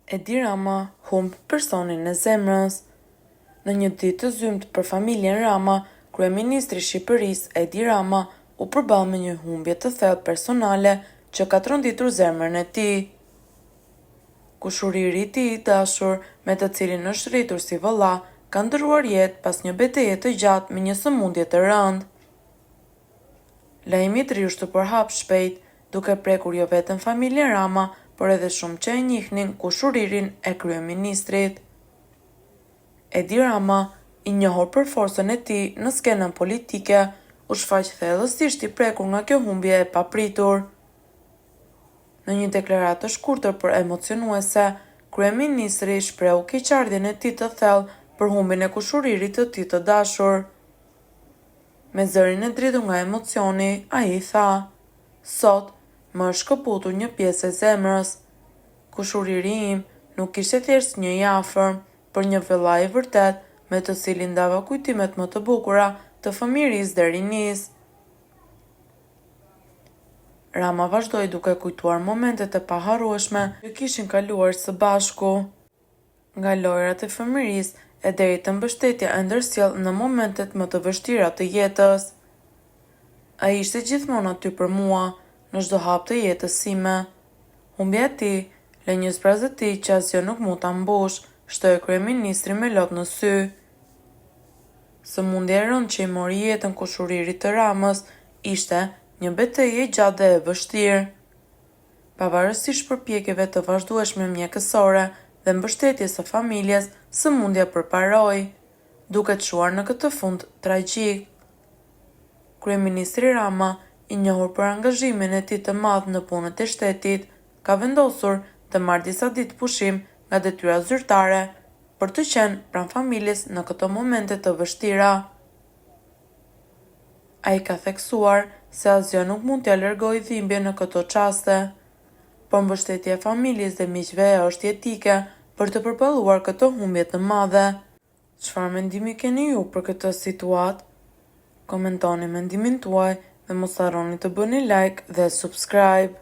Edi Rama humb personin e zemrës. Në një ditë të zymtë për familjen Rama, kryeministri i Shqipërisë, Edi Rama, u përball me një humbje të thellë personale që ka tronditur zemrën e tij. Kushëriri i tij i dashur, me të cilin është rritur si vëlla, ka ndërruar jetë pas një beteje të gjatë me një sëmundje të rëndë. Lajmi i trishtë u përhap shpejt, duke prekur jo vetëm familjen Rama, por edhe shumë që e njihnin kushëririn e kryeministrit. Edi Rama, i njohur për forcën e tij në skenën politike, u shfaq thellësisht i prekur nga kjo humbje e papritur. Në një deklaratë të shkurtër por emocionuese, kryeministri shprehu keqardhjen e tij të thellë për humbjen e kushëririt të tij të dashur. Me zërin e dridhur nga emocioni, ai tha, Sot, më është shkëputur një pjesë e zemrës. Kushëriri im nuk ishte thjesht një i afërm, por një vëlla i vërtetë, me të cilin ndava kujtimet më të bukura të fëmijërisë dhe rinisë. Rama vazhdoi duke kujtuar momentet e paharrueshme që kishin kaluar së bashku. Nga lojërat e fëmijërisë e deri te mbështetja e ndërsjellë në momentet më të vështira të jetës. Ai ishte gjithmonë aty për mua, në çdo hap të jetës sime. Humbja e tij lë një zbrazëti që asgjë nuk mund ta mbushë, shtoi kryeministri me lot në sy. Sëmundja e rëndë që i mori jetën kushëririt të Ramës ishte një betejë e gjatë dhe e vështirë. Pavarësisht përpjekjeve të vazhdueshme mjekësore dhe mbështetjes së familjes, sëmundja përparoi, duke çuar në këtë fund tragjik. Kryeministri Rama, i njohur për angazhimin e tij të madh në punët e shtetit, ka vendosur të marrë disa ditë pushim nga detyrat zyrtare për të qenë pranë familjes në këto momente të vështira. Ai ka theksuar se asgjë nuk mund t'ia largojë dhimbjen në këto çaste, por mbështetja e familjes dhe miqve është jetike për të përballuar këtë humbje të madhe. Çfarë mendimi keni ju për këtë situatë? Komentoni mendimin tuaj dhe mos harroni të bëni like dhe subscribe.